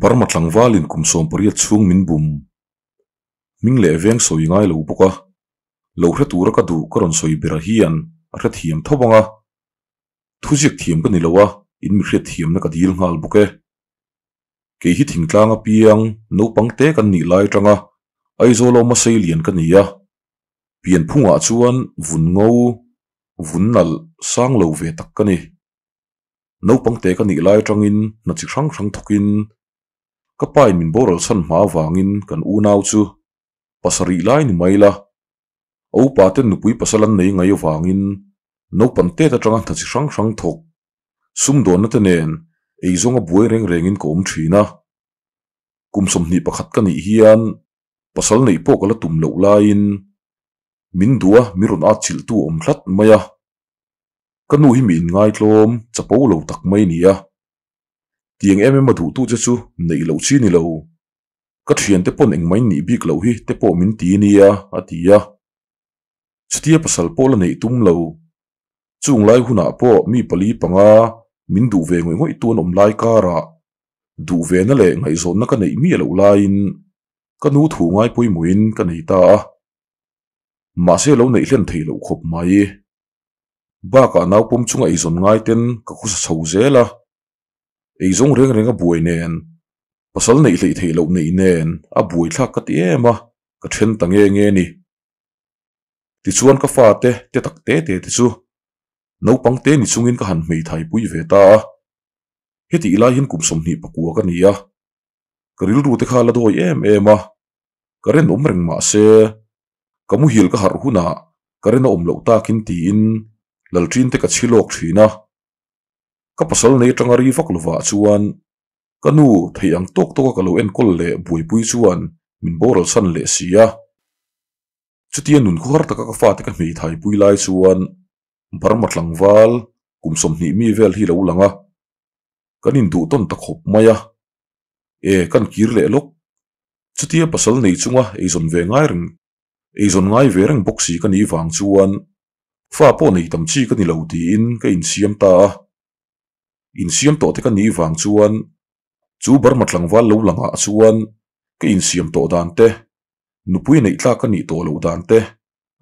Burma tlangvalin kum 18 chhung min bum. Hming leh veng sawi ngai lo bawk a, lo hre tura ka duh ka rawn sawi bera hian a hrethiam tho ang a. Thuziak thiam ka ni lo a, in mi hriatthiamna ka dil nghal bawk e. Kei hi thingtlang apiang naupang te kan nih lai atanga Aizawl awma sei lian ka ni a, pianphungah chuan vun ngo, vun nalh, sang lo ve tak ka ni. Naupang te ka nih lai atangin hna chi hrang hrang thawkin ka pain min boral chhan hma avangin kan unau chu pasarih lai ni mai la, a upa ten nupui pasal an nei ngai avangin naupang tet atanga hna chi hrang hrang thawk sumdawnna te nen eizawnga buai reng rengin ka awm thin a. Kum 21 ka nih hian pasal neih pawh ka la tum loh laiin min duh a mi rawn atchilh tu a awm tlat mai a. Ka nu hi mi inngaitlawm chapo lo tak mai a ni a. Tiang em em a duhtu che chu neih loh chi ni lo. Ka thiante pawn engmah in nih bik loh hi te pawh min ti nia a ti a. Chutia pasal pawh la neih tum lo. Chung lai hunah pawh mi pali panga min duh ve ngawih ngawih tu an awm lai karah duh ve na leh ngaihzawnna ka neih miah loh laiin ka nu thu ngai pawimawhin ka nei ta a. Mahse lo neih hlen theih loh khawp mai. Bakah naupawm chunga eizawn ngai ten ka khusa chho zel a. Eizawng reng reng a buai nen, pasal neih hleih theih loh neih nen a buaithlak ka ti em a, ka then ta nge nge ni. Tichuan ka fate te tak te te te chu naupang te ni chungin ka han hmeithai pui ve ta a. Hetih lai hian kum 29 ka ni a, ka rilru te kha la dawi em em a, ka rinawm reng mah se ka muhil ka harh hunah ka rin a awm loh takin tiin lalṭin te ka chhi lawk ṭhin a. Ka pasal nei atanga ri vak lovah chuan ka nu theih ang tawk tawka ka lo enkawl leh buaipui chuan min boral chhan leh si a. Chutia nun khawhar taka ka fate ka hmeithai pui lai chuan Burma tlangval kum 20 mi vel hi lo lang a, kan induh tawn ta khawp mai a. E, kan kir leh lawk. Chutia pasal nei chunga eizawn ve ngai reng, eizawn ngai ve reng bawk si ka nih vang chuan fa pawh nei tam chi ka ni lo tiin ka insiam ta a. Insiam tawh te ka nih vang chuan chu Burma tlangval lo langah chuan ka insiam tawh dan te, nupui neih tlak ka nih tawh loh dan te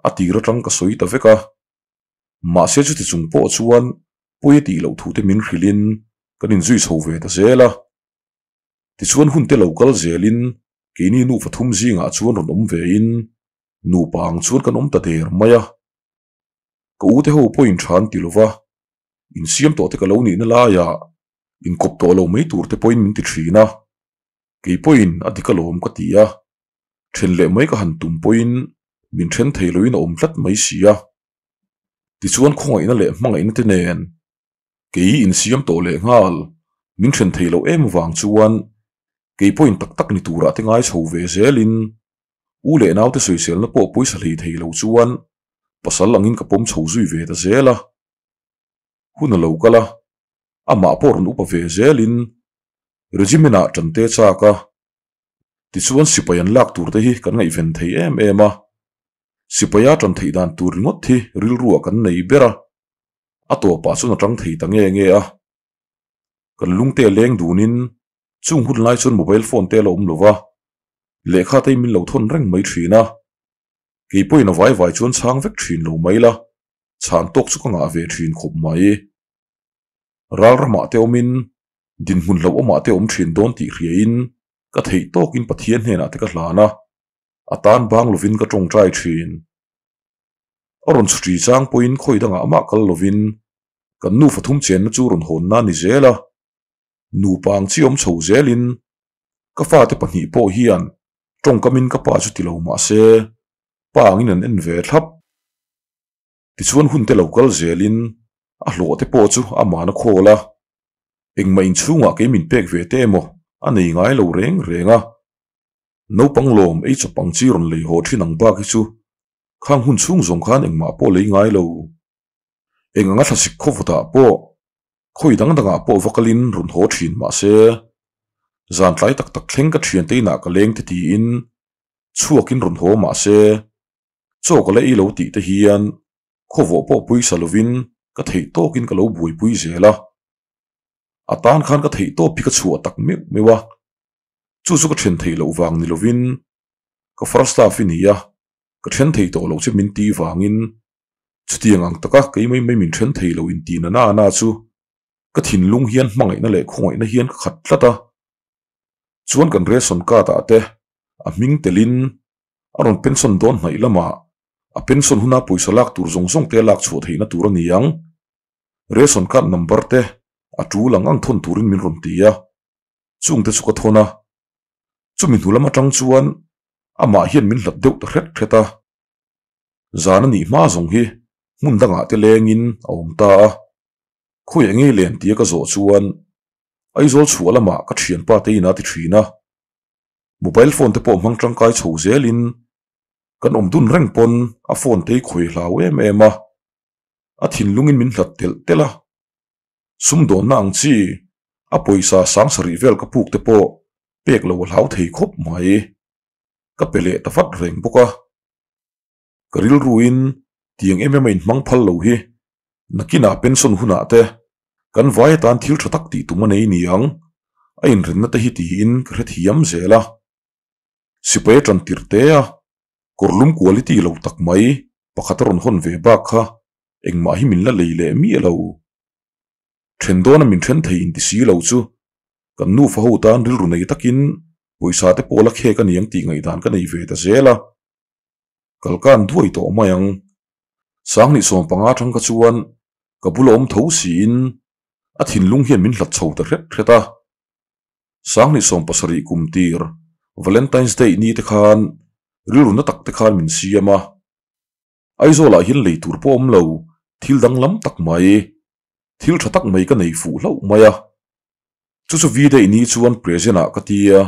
a tir atang ka sawi ta vek a. Mahse chuti chung pawh chuan pawi a tih loh thu te min hrilhin kan inzui chho ve ta zel a. Tichuan hun te lo kal zelin keini nu pathum zingah chuan rawn awm vein nupa ang chuan kan awm ta der mai a. Ka u te ho pawh in than ti lova, insiam tawh te ka lo nihna laiah inkawp tawh lo mai tur te pawhin min ti thin a. Kei pawhin a dik alawm ka ti a, then leh mai ka han tum pawhin min then thei loin a awm tlat mai si a. Tichuan khawngaihna leh hmangaihna te nen kei insiam tawh leh nghal min then thei lo em vang chuan kei pawhin tak tak ni turah te ngai chho ve zelin u leh naute sawiselna pawh pawisa hlei thei lo chuan pasal angin ka pawm chho zui ve ta zel a. Hun a lo kal a, amah pawh rawn upa ve zelin regiment-ah ṭante chak a. Tichuan sipai an lak tur te hi kan ngaihven thei em em a, sipaia ṭan theih dan tur ringawt hi rilruah kan nei ber a, a tawpah chuan a ṭang thei ta nge nge a. Kan lungte leng dunin chung hun lai chuan mobile phone te a la awm lo va, lehkha te hi min lo thawn reng mai ṭhin a. Kei pawhin a vai vai chuan chhang vek ṭhin lo mai la, chhan tawk chu ka ngah ve ṭhin khawp mai. Ral ramah te awmin dinhmun hlauhawmah te awm ṭhin dawn tih hriain ka theih tawkin Pathian hnenah te ka hlan a, a tan bang lovin ka tawngtai ṭhin. A rawn chhuṭi chang pawhin khawi dangah amah kal lovin kan nu pathum chenna chu rawn hawn na ni zel a, nupa ang chi awm chho zelin ka fate pahnih pawh hian tawngkamin ka pa chu ti lo mah se pa angin an en ve thlap. Tichuan hun te lo kal zelin a hlawh te pawh chu amahna khawl a, engmah inchhungah kei min pek ve te emaw a nei ngai lo reng reng a. Naupang lawm ei chawp ang chi rawn lei haw thin ang bak hi chu khang hun chhung zawng khan engmah pawh lei ngai lo. Eng anga thlasik khawvawtah pawh khawi dang dangah pawh va kalin rawn haw thin mah se zan tlai tak tak thleng ka thiante inah ka leng te tiin chhuakin rawn haw mah se chaw ka la ei lo tih te hian khawvawh pawh pawisa lovin ka theih tawkin ka lo buaipui zel a. A tan khan ka theih tawp hi ka chhuah tak meuh meuh a. Chu chu ka then theih loh vang ni lovin ka first love i ni a, ka then thei tawh loh che min ti vangin chutiang ang taka kei mai mai min then thei lo inti na na na chu ka thinlung hian hmangaihna leh khawngaihna hian ka khat tlat a. Chuan kan ration card ah te a hming telin a rawn pension dawn hnaih lamah a pension huna pawisa lak tur zawng zawng te a lak chhuah theihna tur a ni ang. Ration card number te a tul ang ang thawn turin min rawn ti a, chungte chu ka thawn a. Chumi hnu lam atang chuan amah hian min hlat deuh ta hret hret a. Zan a nih hma zawng hi hmun dangah te lengin a awm ta a. Khawiah nge len tia ka zawh chuan Aizawl chhuah lamah ka thianpa te in a ti thin a. Mobile phone te pawh hmang tangkai chho zelin kan awm dun reng pawn a phone te hi khawi hlau em em a. A thinlungin min hlat telh telh a. Sumdawnna ang chi a pawisa sang sarih vel ka puk te pawh pek lo a hlau thei khawp mai. Ka pe leh ta vat reng bawk a. Ka rilruin tiang em em a inhmang phal lo hi nakinah pension hunah te kan vai atan thil tha tak tih tum a nei niang a inrenna te hi tiin ka hrethiam zel a. Sipai a tan tirh te a kawrlum quality lo tak mai pakhat a rawn hawn ve bak kha engmah hi min la lei leh miah lo. Then dawna min then thei inti si lo chu kan nufa ho tan rilru nei takin pawisa te pawh la khek a niang tih ngaihdan ka nei ve ta zel a. Kalkan duai tawh mai ang. Sanghnih 15 tang kha chuan ka bula awm tho siin a thinlung hian min hlat chho ta hret hret a. Sanghnih 70 kum tir Valentine's Day ni te khan rilru na tak te khan min siam a. Aizawlah hian lei tur pawh awm lo thil danglam tak mai, thil tha tak mai ka nei fuh hlauh mai a. Chu chu V-Day ni chuan present ah ka ti a.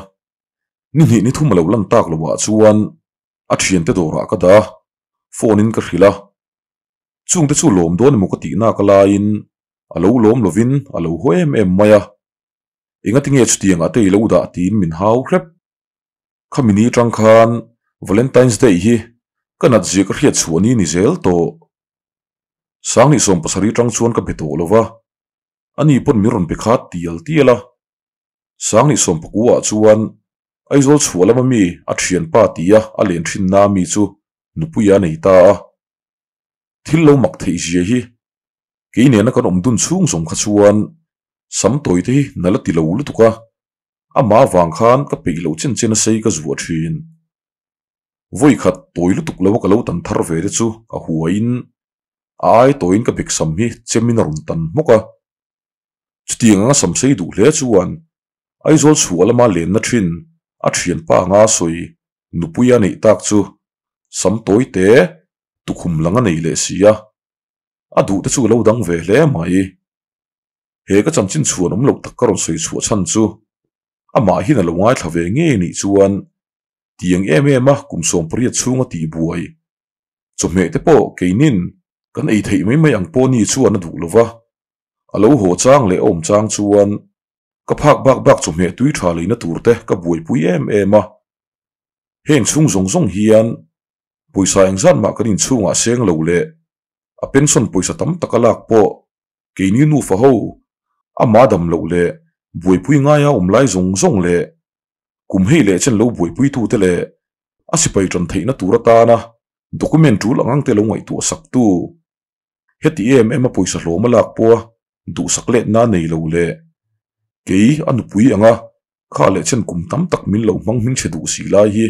Ni hnih ni thum a lo lan tak lo ah chuan a thiante dawrah ka dah a, phone in ka hrilh a. Chungte chu lawm dawn emaw ka tih nak laiin a lo lawm lovin a lo haw em em mai a. Engati nge chutiangah te i lo dah tiin min hau hrep. Khami ni tang khan Valentine's Day hi ka nat zia ka hriat chhuah ni ni zel tawh. Sanghnih 70 tang chuan ka be tawh lo va, ani pawn min rawn be khat tial tial a. Sanghnih 19 ah chuan Aizawl chhuah lama mi a thianpa tia a len thin na mi chu nupui a nei ta a. Thil lo mak theih zia hi kei nena kan awm dun chhung zawng kha chuan sam tawi te hi na la ti lo lutuk a, amah avang khan ka peih loh chen chen a sei ka zuah thin. Vawi khat tawi lutuk lo a ka lo tan thar ve te chu a huaiin a ai tawiin ka bek sam hi chemin a rawn tan hmawk a. Chutiang anga sam sei duh hle chuan Aizawl chhuah lama lenna thin a thianpa anga sawi nupui a neih tak chu sam tawi te tukhum lang a nei leh si a, a duh te chu a lo dang ve hle mai. He ka chanchin chhuan awm loh tak ka rawn sawi chhuah chhan chu amah hian a lo ngaithla ve ngei nih chuan tiang em em a kum 80 chhunga tih buai chawhmeh te pawh keinin kan ei theih mai mai ang pawh ni chuan a duh lova, a lo haw chang leh awm chang chuan ka phak bak bak chawhmeh tui tha leina tur te ka buaipui em em a. Heng chhung zawng zawng hian pawisa engzat mah kan inchhungah seng lo leh a pension pawisa tam tak a lak pawh keini nufa ho ama dam loh leh buaipui ngaia awm lai zawng zawng leh kum hei leh chen lo buaipui tu te leh a sipai tan theihna tur atana document tul ang ang te lo ngaihtuah sak tu. Heti em em a pawisa hlawm a lak pawha duhsak let na nei lo leh kei a nupui anga kha leh chen kum tam tak min lo hmang hming chhe duh si lai hi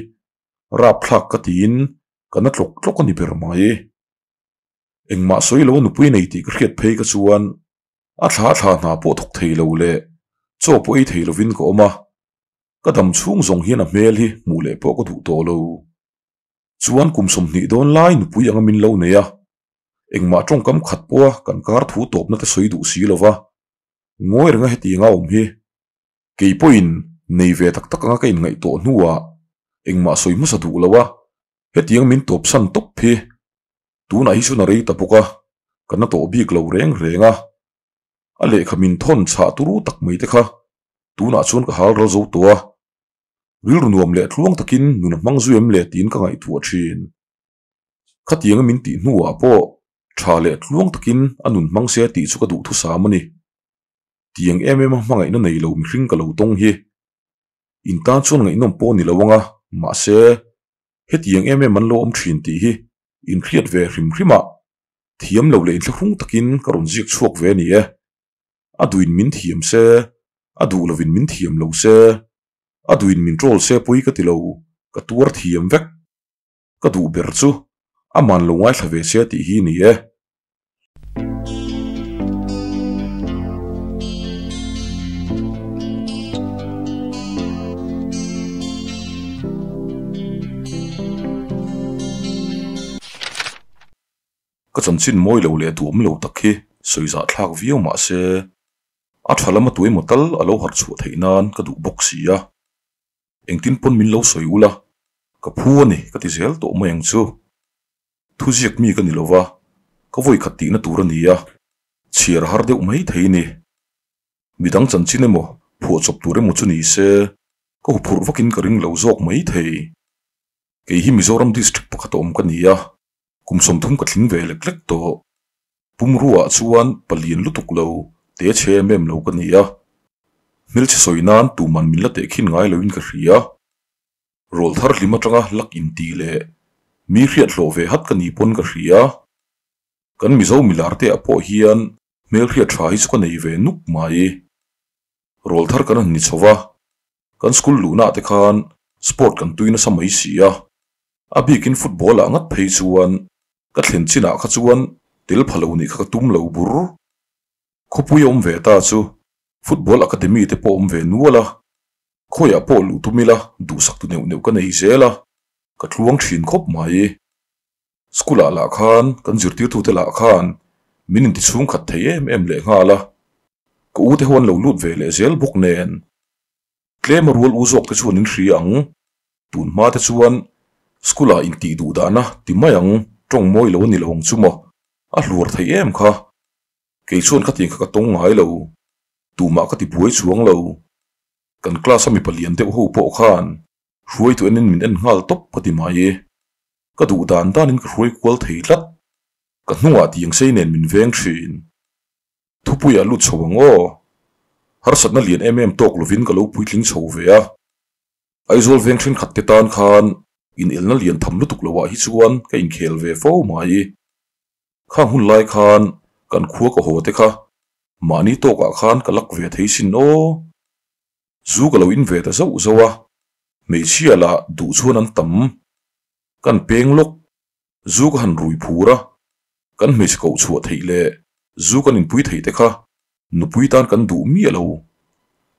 rap thlak ka tiin ka na tlawk tlawk a ni ber mai. Engmah sawi lo a nupui nei tih ka hriat phei ka chuan a thla thla hna pawh thawk thei lo leh chaw pawh ei thei lovin ka awm a, ka dam chhung zawng hian a hmel hi hmuh leh pawh ka duh tawh lo. Chuan kum 20 dawn lai nupui anga min lo nei a, engmah tawngkam khat pawha kan kar thu tawpna te sawi duh si lova ngawi renga hetianga awm hi kei pawhin nei ve tak tak anga ka inngaih tawh hnuah engmah sawi hmasa duh lo a, hetiang min tawp san tawp hi tunah hi chuan a rei ta bawk a, ka na tawh bik lo reng reng a. A lehkha min thawn chhah turu tak mai te kha tunah chuan ka hal ral zo tawh a, rilru nuam leh tluang takin nun a hmang zui em le tiin ka ngaihtuah thin. Khatianga min tih hnuah pawh tha leh tluang takin a nun hmang se tih chu ka duh thusam a ni. Tiang em em a hmangaihna nei lo mihring ka lo tawng hi. In tan chuan ngaihnawm pawh ni lo anga, mahse, hetiang em em an lo awm thin tih hi in hriat ve hrim hrim a, thiam lo leh inthlahrung takin ka rawn ziak chhuak ve a ni e. A duhin min thiam se, a duh lovin min thiam lo se, a duhin min troll se pawi ka ti lo, ka tuar thiam vek. Ka duh ber chu aman lo ngaithla ve se tih hi ni e. Ka chanchin mawi lo leh duhawm lo tak hi sawi zah thlak viau mah se, a tha lama tuemaw tal a lo harh chhuah theih nan ka duh bawk si a. Engtin pawn min lo sawi ula, ka phu a ni ka ti zel tawh mai ang chu. Thuziak mi ka ni lo va, ka vawi khat tihna tur a ni a, chhiar a har deuh mai thei ni. Midang chanchin emaw, phuahchawp tur emaw chu ni se, ka huphurh vakin ka ring lo zawk mai thei. Kei hi Mizoram District pakhat a awm ka ni a, kum 30 ka tling ve lek lek tawh. Pumruaah chuan palian lutuk lo, te chhe em em lo ka ni a. Hmelchhe sawi nan tuman min la tehkhin ngai loin ka hria. Rawl thar hlim atanga lak inti leh mi hriat hlawh ve hat ka ni pawn ka hria. Kan Mizo milar te ah pawh hian hmelhriat tha hi chu ka nei ve nuk mai. Rawl thar kan han ni chho va, kan school luhna ah te khan sport kan tui nasa mai si a. A bikin football ah ngat phei chuan ka thlen chin ah kha chuan tel pha lo nih kha ka tum lo bur. Khawpui a awm ve ta chu football academy te pawh awm ve nual a. Khawiah pawh luh tum ila duhsak tu neuh neuh ka nei zel a, ka tluang thin khawp mai. School ah lah khan kan zirtirtute lah khan min inti chhung khat thei em em leh nghal a, ka u te ho an lo lut ve leh zel bawk nen. Tlem a rual u zawk te chuan in hria ang, tun hma te chuan school ah intih duh dahna ti mai ang, tawng mawi lo a ni lo ang chu maw, a hluar thei em kha. Kei chuan khatiang kha ka tawng ngai lo, tumah ka ti buai chuang lo. Kan class a mipa lian deuh ho pawh khan hruaitu enin min en nghal tawp ka ti mai. Ka duh dan danin ka hruai kual thei tlat. Ka hnungah tiang sei nen min veng thin. Thupuiah lut chho ang aw. Harsatna lian em em tawk lovin ka lo puitling chho ve a. Aizawl veng thenkhat te tan khan inelna lian tham lutuk loah hi chuan ka inkhel ve fo mai. Khang hun lai khan kan khua ka haw te kha mahni tawkah khan ka lak ve thei sin aw. Zu ka lo in ve ta zauh zauh a, hmeichhia lah duh chuan an tam. Kan peng lawk, zu ka han rui phur a, kan hmeichhe koh chhuah theih leh zu kan inpui theih te kha nupui tan kan duh miah lo.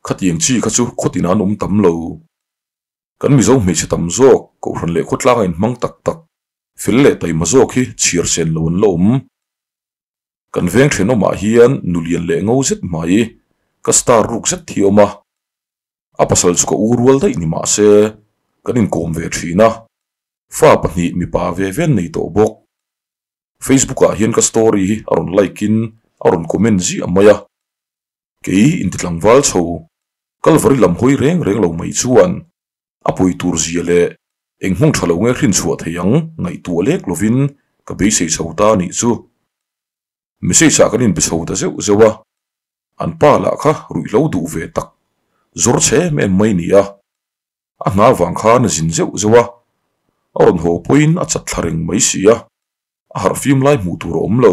Khatiang chi kha chu khawtin an awm tam lo. Kan Mizo hmeichhe tam zawk Kohhran leh khawtlanga inhmang tak tak, fel leh taima zawk hi chhiar sen lo an la awm. Kan veng thenawmah hian nulian leh ngo zet mai ka star ruk zet hi a awm a. A pasal chu ka u rual daih ni mah se kan inkawm ve thin a, fa pahnih mipa ve ve an nei tawh bawk. Facebook ah hian ka story hi a rawn like in a rawn comment ziah mai a. Kei intitlangval chho Kalvari lam hawi reng reng lo mai chuan a pawi tur zia leh eng hmawng tha lo nge hrin chhuah thei ang ngaihtuah lek lovin ka beisei chho ta a nih chu. Message ah kan inbe chho ta zeuh zeuh a, an pa lah kha ruihhlo duh ve tak zawr chhe em em mai ni a, a hna vang khan a zin zeuh zeuh a, a rawn haw pawhin a chat thla reng mai si a, a harhfim lai hmuh tur a awm lo.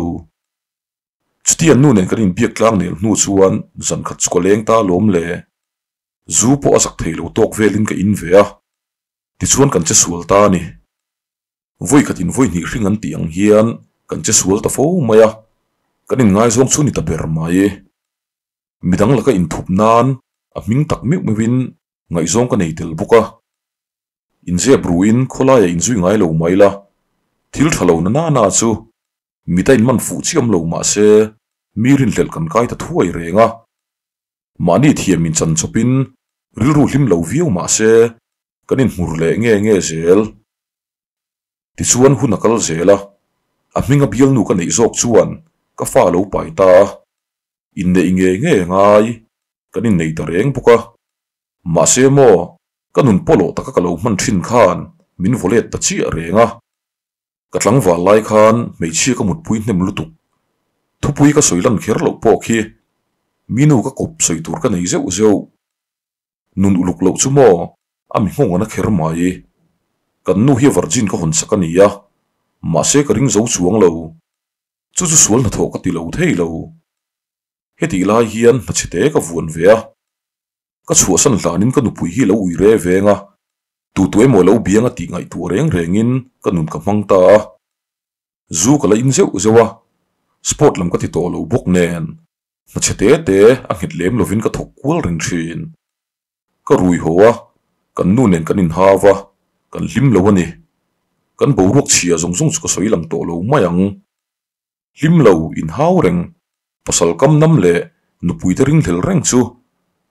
Chuti an nu nen kan inbiak tlang nel hnu chuan zan khat chu ka leng ta alawm le. Zu pawh a zak thei lo tawk velin ka in ve a, tichuan kan che sual ta a ni. Vawi khatin vawi hnih hring an tih ang hian kan che sual ta fo mai a, kan inngaizawng chu ni ta ber mai. Midang laka inthup nan a hming tak meuh meuhin ngaihzawng ka nei tel bawk a. Inzep ruin khawlaiah inzui ngai lo mai la, thil tha lo na nana chu Mit a inman fuh chiam lo mah se mi rinhlelh kan kai ta thuai reng a. Mahni thiam in chan chawpin rilru hlim lo viau mah se kan inhmur leh nge nge zel. Tichuan hun a kal zel a, a hminga bialnu ka neih zawk chuan ka fa lo pai ta a. Inneih nge nge ngai kan innei ta reng bawk a. Mahse maw ka nun pawlawh taka ka lo hman thin khan min vaw let ta chiah reng a. Ka tlangval lai khan hmeichhia ka mutpui hnem lutuk. Thupui ka sawi lan kher loh pawh khi mi nu ka kawp sawi tur ka nei zeuh zeuh. Nun uluk loh chu maw a mi nghawng ana kher mai. Kan nu hi virgin ka hawn sak a ni a, mahse ka ring zo chuang lo. Chu chu sual hnathawh ka ti lo thei lo. Hetih lai hian hna chhe te ka vuan ve a. Ka chhuahsan hlanin ka nupui hi lo ui re veng a, tu tu emaw lo biang a tih ngaihtuah reng rengin ka nun ka hmang ta a. Zu ka la in zeuh zeuh a, sport lam ka ti tawh lo bawk nen, hna chhe te te a nghet lem lovin ka thawk kual reng thin. Ka rui haw a, kan nu nen kan inhau a, kan hlim lo a ni. Kan boruak chhia zawng zawng chu ka sawi lang tawh lo mai ang. Hlim lo inhau reng, pasal kam nam leh nupuite ringhlel reng chu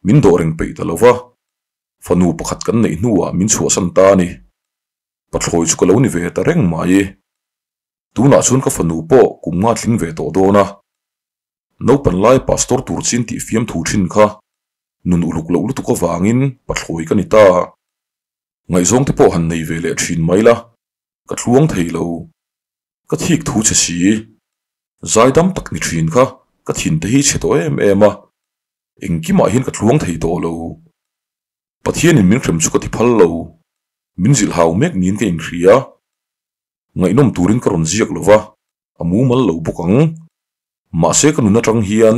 min dawh reng peih ta lo va, fanu pakhat kan neih hnuah min chhuahsan ta a ni. Pathlawi chu ka lo ni ve ta reng mai. Tunah chuan ka fanu pawh kum nga tling ve tawh dawn a. Naupan lai pastor tur chin tih fiamthu thin kha nun uluk loh lutuk avangin pathlawi ka ni ta. Ngaihzawng te pawh han nei ve leh thin mai la, ka thluang thei lo. Ka thik thu che si. Zaidam tak ni thin kha ka thin te hi chhe tawh em em a, engkimah hian ka thluang thei tawh lo. Pathianin min hrem chu ka ti phal lo, min zilh hau mek niin ka inhria. Ngaihnawm turin ka rawn ziak lo va, a mumal lo bawk ang. Mahse ka nun atang hian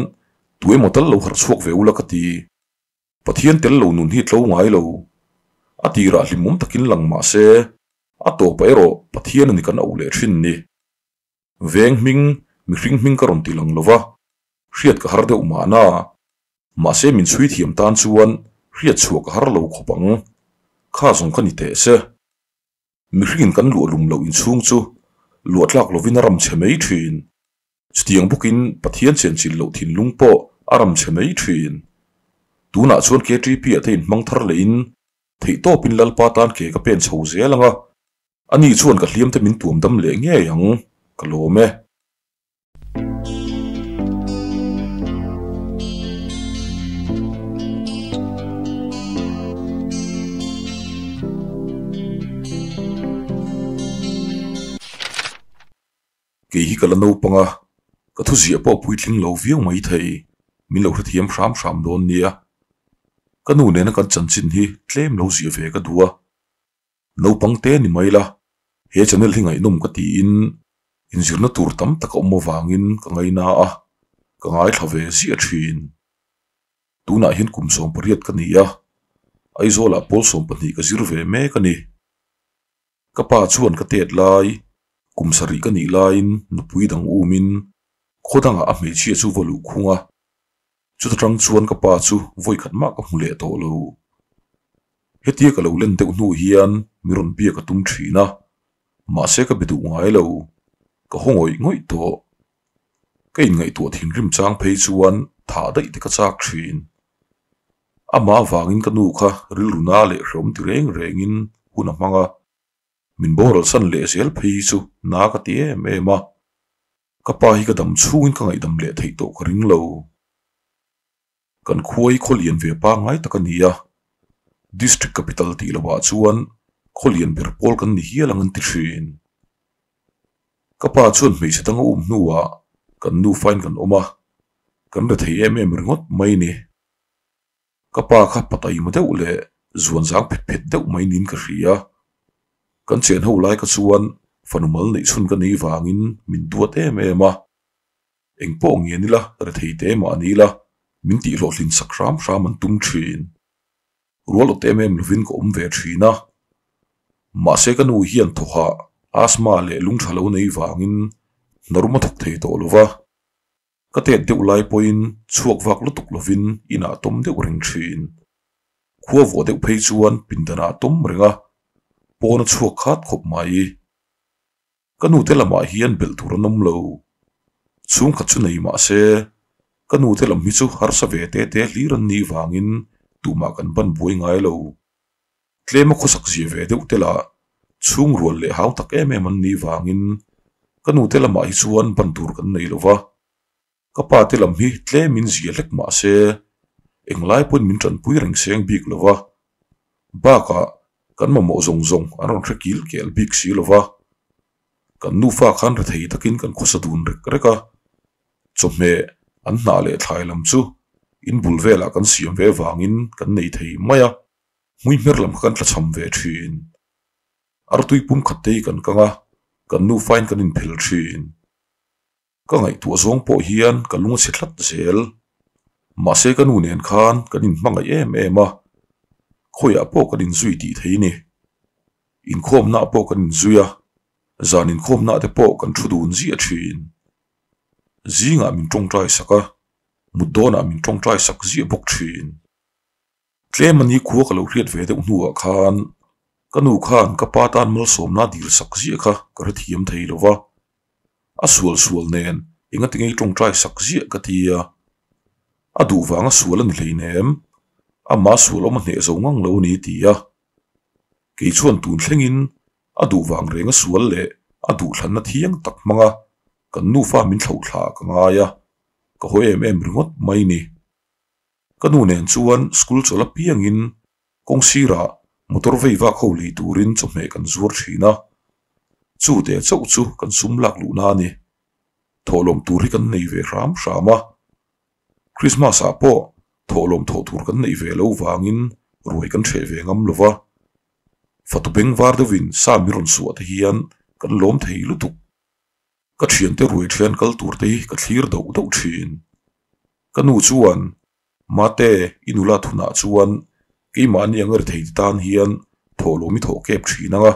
tu emaw tal lo harh chhuak ve ula ka ti. Pathian tel lo nun hi tlo ngai lo. A tirah hlimawm takin lang mah se, a tawpah erawh Pathian a ni kan auh leh thin ni. Veng hming, mihring hming ka rawn ti lang lo va, hriat ka har deuh mahna. Mahse min chhui thiam tan chuan hriat chhuah ka har lo khawp ang. Kha zawng kha ni teh se. Mihringin kan luah lum loh inchhung chu luah tlak lovin a ram chhe mai thin. Chutiang bawkin Pathian chenchilh loh thinlung pawh a ram chhe mai thin. Tunah chuan KTP ah te inhmang thar lehin theihtawpin Lalpa tan ke ka pen chho zel ang a, ani chuan ka hliam te min tuam dam leh ngei ang, ka lawm e. Kei hi ka la naupang a, ka thuziah pawh puitling lo viau mai thei, min lo hrethiam hram hram dawn nia. Ka nu nena kan chanchin hi tlem lo ziah ve ka duh a, naupang te ni mai la, he channel hi ngaihnawm ka tiin inzirna tur tam tak a awm avangin ka ngaina a, ka ngaithla ve ziah thin. Tunah hian kum 18 ka ni a, Aizawlah pawl 12 ka zir ve mek a ni. Ka pa chuan ka tet lai, kum sarih ka nih laiin nupui dang umin khaw dangah a hmeichhia chu va luh khung a, chuta tang chuan ka pa chu vawi khat mah ka hmu leh tawh lo. Hetia ka lo len deuh hnu hian mi rawn biak a tum thin a, mahse ka be duh ngai lo, ka haw ngawih ngawih tawh. Ka inngaihtuah thinrim chang phei chuan thah daih te ka chak thin. Amah avangin ka nu kha rilru na leh hreawm ti reng rengin hun a hmang a, min boral san leh zel phei hi chu na ka ti em em a, ka pa hi ka dam chhungin ka ngaihdam leh theih tawh ka ring lo. Kan khua hi khaw lian ve pangngai tak a ni a, District Capital tih lohah chuan khaw lian ber pawl kan ni hial ang an ti thin. Ka pa chuan hmeichhe dang a um hnuah kan nufain kan awm a, kan rethei em em ringawt mai ni. Ka pa kha pataima deuh leh zuan zang phet phet deuh mai niin ka hria. Kan chen ho lai kha chuan fanu mal neih chhun ka nei vangin min duat em em a. Eng pawh ngen ila rethei te mah ni ila min tih hlawhtlin sak hram hram an tum thin. Rual awt em em lovin ka awm ve thin a. Mahse ka nu hian thawhah asthma leh lungtha lo nei vangin hnarum a thawk thei tawh lova. Ka tet deuh lai pawhin chhuak vak lutuk lovin inah tawm deuh reng thin. Khua vuah deuh phei chuan pindanah tawm reng a, pawn a chhuak khat khawp mai. Ka nute lamah hian belh tur an awm lo. Chhungkhat chu nei mah se, ka nute lam hi chu harsa ve te te hlir an nih vangin tumah kan ban buai ngai lo. Tlema khawsak zia ve deuh te lah chhung rual leh hau tak em em an nih vangin ka nute lamah hi chuan ban tur kan nei lo va. Ka pa te lam hi tlemin zia hlek mah se, englai pawhin min tanpui reng seng bik lo va. Bakah kan mamawh zawng zawng an rawn hre kil kel bik si lo va. Kan nufa khan rethei takin kan khawsa dun rek rek a, chawhmeh an hnah leh thlai lam chu In bul velah kan siam ve vangin kan nei thei mai a, hmuihmer lam kha kan tlachham ve thin. Artui pum khat te hi kan kang a, kan nufain kan inphel thin. Ka ngaihtuah zawng pawh hian ka lung a chhe tlat zel. Mahse ka nu nen khan kan inhmangaih em em a, khawiah pawh kan inzui tih thei ni. Inkhawmnaah pawh kan inzui a, zan inkhawmnaah te pawh kan thu dun ziah thin. Zingah min tawngtai sak a, mut dawnah min tawngtai sak ziah bawk thin. Tlem a ni khua ka lo hriat ve deuh hnuah khan ka nu khan ka pa tan malsawmna dil sak ziah kha ka hrethiam thei lo va, a sual sual nen engati ngei tawngtai sak ziah ka ti a, a duh vanga sual a ni hleinem, amah sual awm a hneh zo ngang lo a ni ti a. Kei chuan tun thlengin a duh vang renga sual leh a duhthlanna thiang tak hmanga kan nufa min thlauhthla ka ngai a, ka haw em em ringawt mai ni. Ka nu nen chuan school chawlh apiangin kawng sirah motor vei vak ho lei turin chawhmeh kan zuar thin a, chu teh chauh chu kan sum lak luhna a ni. Thawhlawm tur hi kan nei ve hram hram a, Christmas ah pawh thawhlawm thawh tur kan neih ve lo vangin ruai kan hreh ve ngam lo va, fatu bengvar deuhin sa min rawn suah te hian kan lawm thei lutuk. Ka thiante ruai thian kal tur te hi ka thlir doh doh thin. Ka nu chuan, Mate, i nula thunah chuan keimahni ang ri thei ti tan hian thawhlawm i thawh kep thin ang a,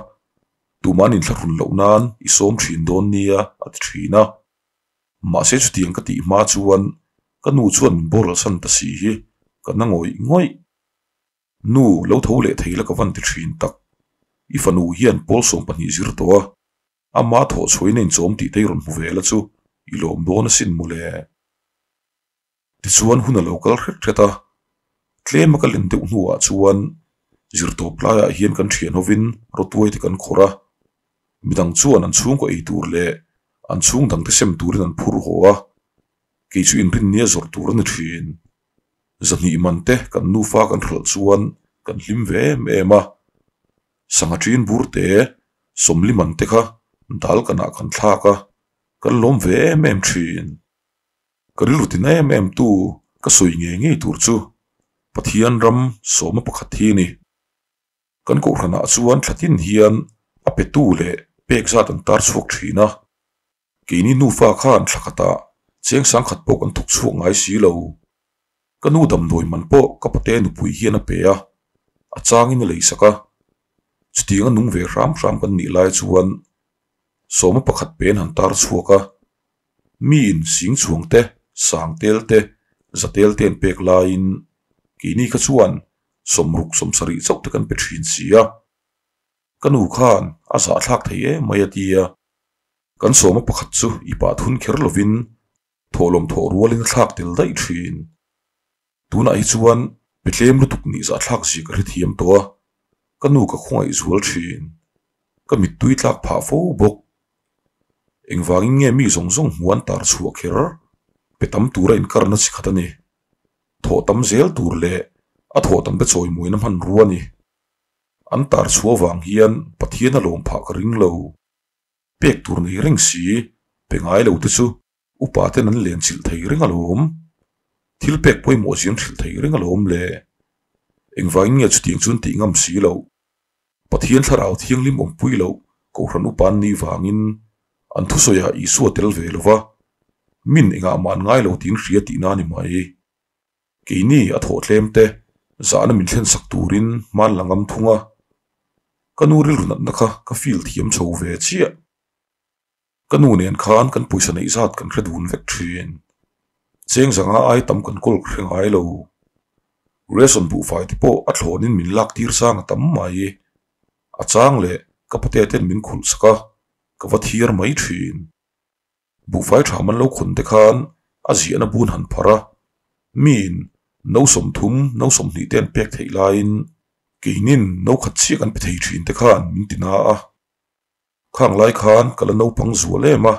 tuma'n inthlahrun loh nan i sawm thin dawn nia, a ti thin a. Mahse chutiang ka tih hma chuan ka nu chuan min boral san ta si hi ka na ngawih ngawih. Nu, lo tho leh thei la ka van ti thin tak. I fanu hian pawl 12 zir tawh a, Ama thawh chhuain a inchawm tih te i rawn hmu ve la chu i lawm dawn asin mawle. Tichuan hun a lo kal hret hret a, tlem a ka len deuh hnuah chuan zirtawp laiah hian kan thian hovin rawtuai te kan khawrh a, midang chuan an chhungkaw ei tur leh an chhung dangte sem turin an phur haw a, kei chu inrinnia zawrh tur a ni thin. Zahnih man te kan nufa kan hralh chuan kan hlim ve em em a, sangha ṭin bur te Sawmli man te kha dal kanah kan thlak a, kan lawm ve em em thin. Ka rilru tin em em tu ka sawi ngei ngei tur chu Pathian ram sawma pakhat hi a ni. Kan kohhranah chuan thla tin hian a petu leh pek zat an tar chhuak thin a. Keini nufa khan thla khatah cheng sangkhat pawh kan thawk chhuak ngai si lo. Ka nu damdawi man pawh ka pate nupui hian a pe a, a changin a leisak a. Chutiang a nung ve hram hram kan nih lai chuan sawma pakhat pen han tar chhuak a, miin sing chhuang te, sang tel te, za tel te an pek laiin keini kha chuan sawmruk sawmsarih chauh te kan pe thin si a. Ka nu khan a zahthlak thei em mai a ti a. Kan sawma pakhat chu i pah thun kher lovin thawhlawm thawh rualin a thlak tel daih thin. Tunah hi chuan pe tlem lutuk nih zahthlak zia ka hrethiam tawh a, ka nu ka khawngaih zual thin. Ka mittui tlak phah fo bawk. Engvangin nge mi zawng zawng hmu an tar chhuah kher? Pe tam tura inkarna chi khat a ni. Thawh tam zel tur leh a thawh tam te chawimuaina hmanrua a ni. An tar chhuah vang hian Pathian a lawm phah ka ring lo. Pek tur nei reng si, pe ngai lo te chu upa ten an len chilh thei reng alawm. Thil pek pawimawh zin hrilh thei reng alawm le. Engvangin nge chutiang chu an tih ngam si loh? Pathian thlarau thianghlim awmpui loh Kohhran upa an nih vangin an thusawiah Isua tel ve lo va, min engah mah an ngai lo tiin hria tihna a ni mai. Keini a thawh tlem te zahna min thlen sak turin hman la ngam thung a, ka nu rilru natna kha ka feel thiam chho ve chiah. Ka nu nen khan kan pawisa neih zat kan hre dun vek thin. Cheng zanga ai tam kan kawl ka hre ngai lo. Ration buhfai te pawh a thlawnin min lak tir sang a tam mai. A chang leh ka pate ten min khulh sak a, ka va thiar mai thin. Buhfai tha man lo khawn te khan a ziahna bun han phar a, miin no 30, no 20 te an pek theih laiin keinin no khat chiah kan pe thei thin te khan min ti na a. Khang lai khan ka la naupang zual em a,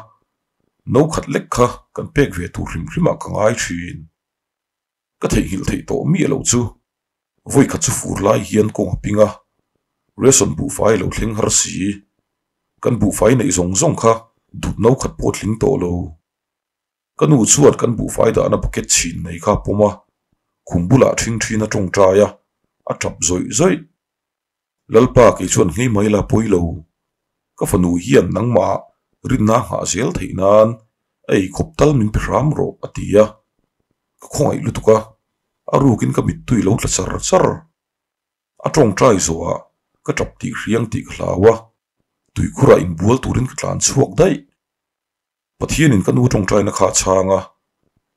no khat lek kha kan pek ve tur hrim hrimah ka ngai thin. Ka theihnghilh theih tawh miah loh chu vawi khat chu fur lai hian kawng a ping a, ration buhfai lo thleng har si. Kan buhfai neih zawng zawng kha dut no khat pawh tling tawh lo. Ka nu chuan kan buhfai dahna bucket chhin nei kha a pawm a. Khum bulah ṭhingṭhin a ṭawngṭai a, a ṭap zawih zawih. Lalpa kei chuan nghei mai la pawi lo. Ka fanu hian nangmah rinna a nghah zel theih nan a ei khawp tal min pe hram rawh a ti a. Ka khawngaih lutuk a, a rukin ka mittui lo tla char char. A ṭawngṭai zawhah ka ṭap tih hriang tih ka hlau a, tuikhurah inbual turin ka tlan chhuak daih. Pathianin ka nu tawngtaina kha a chhang a,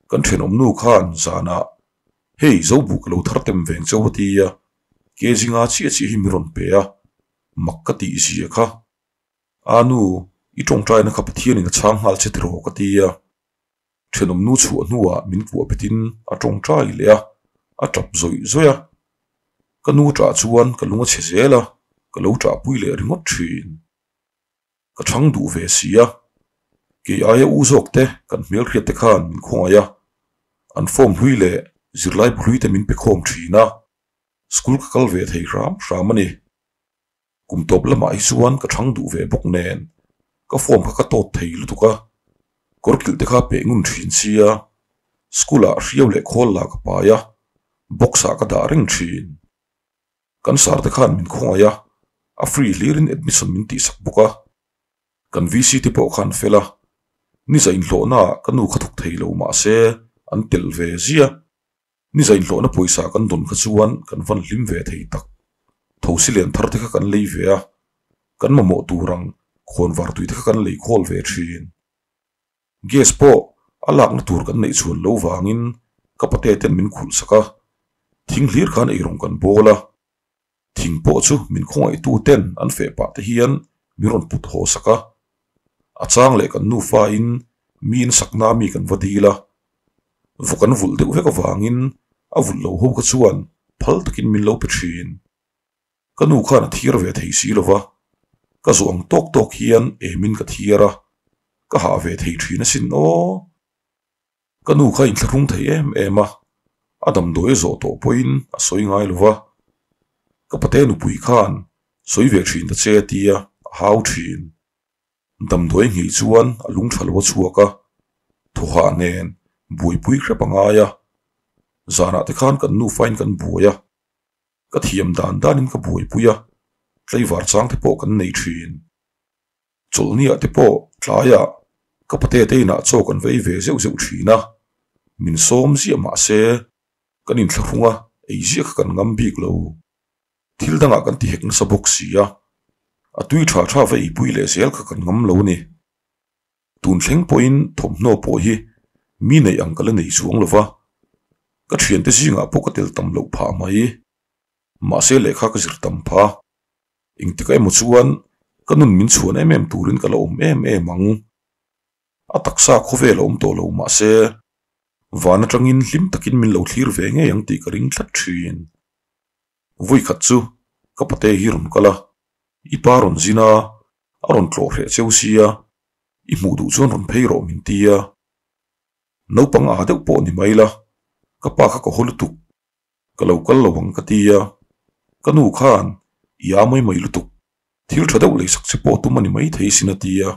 kan thenawmnu khan zanah, Hei, Zobu ka lo thar tem veng chauh a ti a, ke zinga chiah chiah hi mi rawn pe a, mak ka tih zia kha. A nu, i tawngtaina kha Pathianin a chhang nghal che tiraw ka ti a. Thenawmnu chhuah hnuah min kuah betin a tawngtai leh a, a tap zawih zawih a. Ka nu tah chuan ka lung a chhe zel a, ka lo tahpui leh ringawt thin. Ka chhang duh ve si a, kei aia u zawk te kan hmelhriat te khan min khawngaih a, an form hlui leh zirlai bu hlui te min pe khawm thin a, school ka kal ve thei hram hram a ni. Kum tawp lamah hi chuan ka chhang duh ve bawk nen ka form kha ka tawt thei lutuk a, kawr kilh te kha peh ngun thin sia, school ah hriau leh khawl la ka pai a, box ah ka dah reng thin. Kan sar te khan min khawngaih a, a free hlirin admission min tihsak bawk a. Kan VC te pawh khan fel a, niza inhlawhna ah ka nu kha thawk thei lo mah se an telh ve zia. Niza inhlawhna pawisa kan dawn kha chuan kan van hlim ve thei tak. Thosi lian thar te kha kan lei ve a, kan mamawh tur ang khawnvar tui te kha kan lei khawl ve thin. Gas pawh a lakna tur kan neih chhuan lo vangin ka pate ten min khulh sak a, thing hlir khan eirawng kan bawl a, thing pawh chu min khawngaihtu ten an feh pah te hian min rawn put haw sak a, a chang leh kan nufa in mi in sakna mi kan va dil a, vawk an vulh deuh vek avangin a vulh lo ho kha chuan phal takin min lo pe thin. Ka nu khan a thiar ve thei si lo va, ka zawh ang tawk tawk hian emin ka thiar a, ka hah ve thei thin asin aw. Ka nu kha inthlahrung thei em em a, a damdawi a zawh tawh pawhin a sawi ngai lo va, ka pate nupui khan sawi ve thin ta che a ti a, a hau thin. Damdawi nghei chuan a lung tha lo a chhuak a, thawhah nen buaipui hrep a ngai a, zanah te khan kan nufain kan buai a. Ka thiam dan danin ka buaipui a, tlaivar chang te pawh kan nei thin. Chawlhniah te pawh tlaiah ka pate te inah chaw kan va ei ve zeuh zeuh thin a, min sawm ziah mah se kan inthlahrung a, ei ziah kha kan ngam bik lo. Thil dangah kan ti hek nasa bawk si a, a tui tha tha va eipui leh zel kha kan ngam lo a ni. Tun thleng pawhin thawmhnaw pawh hi mi neih ang ka la nei chuang lo va, ka thiante zingah pawh ka tel tam loh phah mai. Mahse lehkha ka zir tam pha. Engtikah emaw chuan ka nun min chhuan em em turin ka la awm em em ang. A taksa khawvel a awm tawh lo mahse van atangin hlim takin min lo thlir ve ngei ang tih ka ring tlat thin. Vawikhat chu ka pate hi rawn kal a, i pa rawn zin a, a rawn tlawh hreh cheu sia, i hmuh duh chuan rawn phei rawh min ti a. Naupang aa deuh pawh ni mai la, ka pa kha ka haw lutuk, ka lo kal lo ang ka ti a. Ka nu khan i aa mai mai lutuk, thil tha deuh leisak che pawh tum a ni mai thei sin a ti a,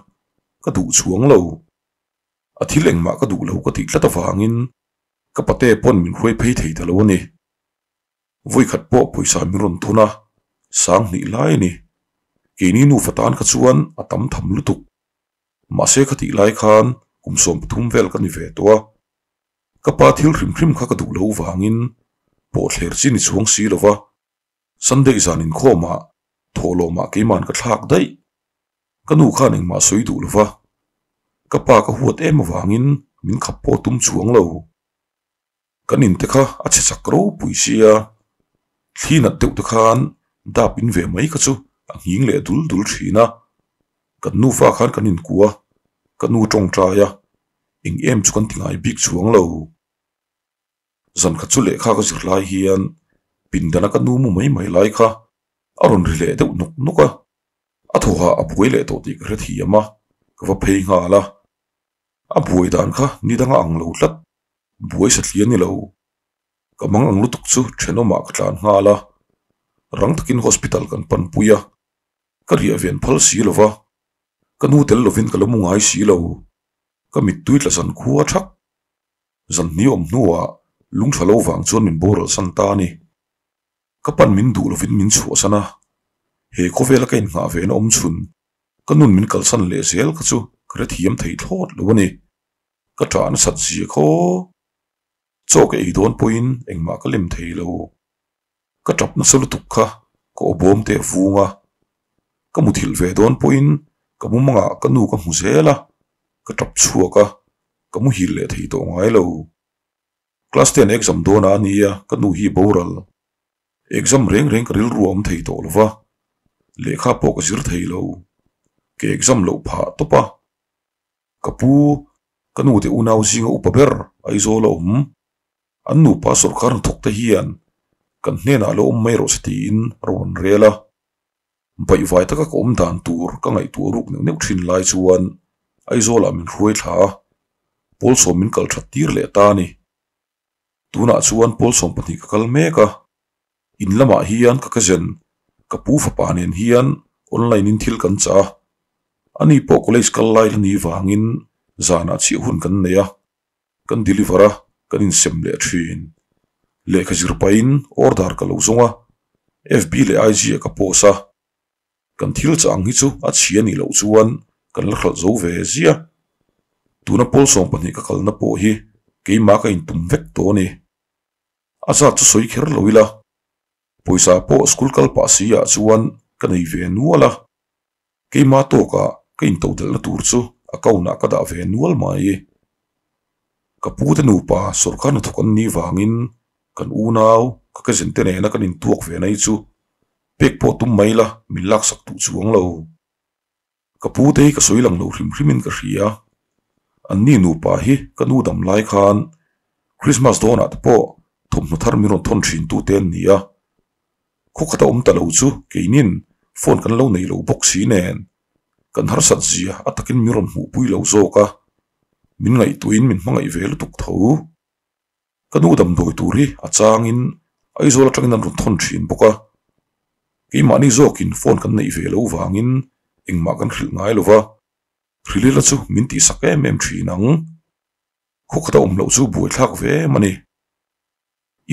ka duh chuang lo. A thil engmah ka duh lo ka tih tlat avangin ka pate pawn min hruai phei thei ta lo a ni. Vawikhat pawh pawisa min rawn thun a, sang hnih lai a ni. Keini nufa tan kha chuan a tam tham lutuk. Mahse khatih lai khan kum 13 vel ka ni ve tawh a. Ka pa thil hrim hrim kha ka duh lo vangin pawhthler chi ni chuang si lo va, Sunday zan inkhawmah thawhlawmah keiman ka thlak daih. Ka nu khan engmah sawi duh lo va, ka pa ka huat em avangin min khap pawh tum chuang lo. Kan in te kha a chhe chak ropui sia, thli nat deuh te khan dap in ve mai kha chu a nghing leh dul dul thin a. Kan nufa khan kan inkua, ka nu tawngtai a, eng em chu kan ti ngai bik chuang lo. Zan khat chu lehkha ka zir lai hian pindana ka nu mu mai mai lai kha a rawn ri leh deuh nawk nawk a, a thawhah a buai leh tawh tih ka hrethiam a, ka va phei nghal a. A buai dan kha ni danga ang lo tlat. Buai satlian ni lo. Ka mang ang lutuk chu thenawmah ka tlan nghal a, rang takin hospital kan panpui a, ka riah ven phal si lo va, ka nu tel lovin ka la mu ngai si lo, ka mittui tla zan khua thak. Zan hniawm hnuah Lung tha lo vang chuan min boral san ta a ni. Ka pan min duh lovin min chhuahsan a, he khawvela ka innghah ve na awm chhun ka nun min kalsan leh zel kha chu ka hrethiam thei thlawt lo a ni. Ka ṭah nasat zia khaw. Chaw ka ei dawn pawhin engmah ka lem thei lo. Ka ṭap nasa lutuk kha ka aw bawm te a vung a. Ka muthilh ve dawn pawhin ka mumangah ka nu ka hmu zel a, ka ṭap chhuak a, ka muhil leh thei tawh ngai lo. Class ten exam dawnah a nia ka nu hi boral. Exam reng reng ka rilru a awm thei tawh lo va, lehkha pawh ka zir thei lo. Ka exam loh phah tawp a. Ka pu, ka nu te unau zinga upa ber Aizawl a awm. An nupa sawrkar hnathawk te hian kan hnenah lo awm mai rawh se tiin a rawn rel a. Baihvai taka ka awm dan tur ka ngaihtuah ruk neuh neuh thin lai chuan Aizawlah min hruai thla a, Pawlsawm min kal that tir leh ta a ni. Tunah chuan Pawlsawm pahnih ka kal mek a, in lamah hian ka cousin ka pu fapa nen hian online in thil kan chah a, ani pawh college kal lai la ni vangin zanah chhiah hun kan nei a. Kan deliver a, kan insem leh thin. Lehkha zir pahin order ka lo zawng a, FB leh IG ah ka post a. Kan thil chah ang hi chu a chhia nih loh chuan kan la hralh zo ve ziah. Tuna pawl 12 ka kalna pawh hi keimah ka intum vek tawh a ni. A zat chu sawi kher lo ila, pawisa pawh school kal pah si ah chuan ka nei ve nual a. Keimah tawkah ka intodelhna tur chu account ah ka dah ve nual mai. Ka pu te nupa sawrkar hnathawk an nih vangin kan unau ka cousin te nena kan intuak ve na hi chu pek pawh tum mai la min laksak duh chuang lo. Ka pu te hi ka sawi lang lo hrim hrimin ka hria. Anni nupa hi ka nu dam lai khan Christmas dawnah te pawh thawmhnaw thar min rawn thawn thin tu te an ni a. Khaw khat a awm ta lo chu keinin phone kan lo nei lo bawk si nen kan harsat zia a takin min rawn hmuhpui lo zawk a, min ngaihtuahin min hmangaih ve lutuk tho. Ka nu damdawi tur hi a changin Aizawl atangin an rawn thawn thin bawk a, keimahni zawkin phone kan neih ve lo vangin engmah kan hrilh ngai lo va, hrilhila chu min tihsak em em thin ang. Khaw khat a awm loh chu buaithlak ve em a ni.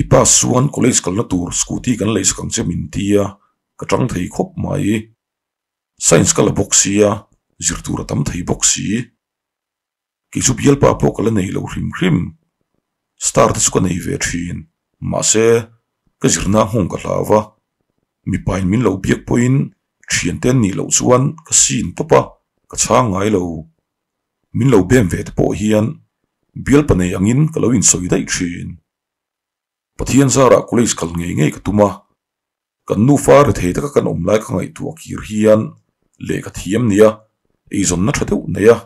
I pass chuan college kalna tur scooty kan lei sak ang che min ti a, ka tang thei khawp mai. Science ka la bawk sia, zir tur a tam thei bawk si. Kei chu bialpa pawh ka la nei lo hrim hrim. Star te chu ka nei ve thin, mahse ka zirna nghawng ka hlau va. Mipain min lo biak pawhin thiante an nih loh chuan ka sin tawp a, ka chhang ngai lo. Min lo bem ve te pawh hian bialpa nei angin ka lo insawi daih thin. Pathian zarah college kal ngei ngei ka tum a, kan nufa rethei taka kan awm lai ka ngaihtuah kir hian lehkha thiam nia eizawnna tha deuh nei a,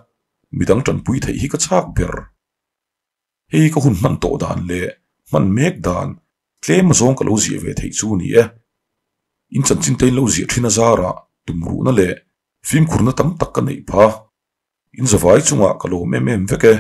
midang tanpui theih hi ka chak ber. Hei ka hun hman tawh dan leh hman mek dan tlem azawng ka lo ziah ve theih chu ni e. In chanchin te in lo ziah thin a zarah tumruhna leh fimkhurna tam tak ka neih pha. In zavai chungah ka lawm em em vek e.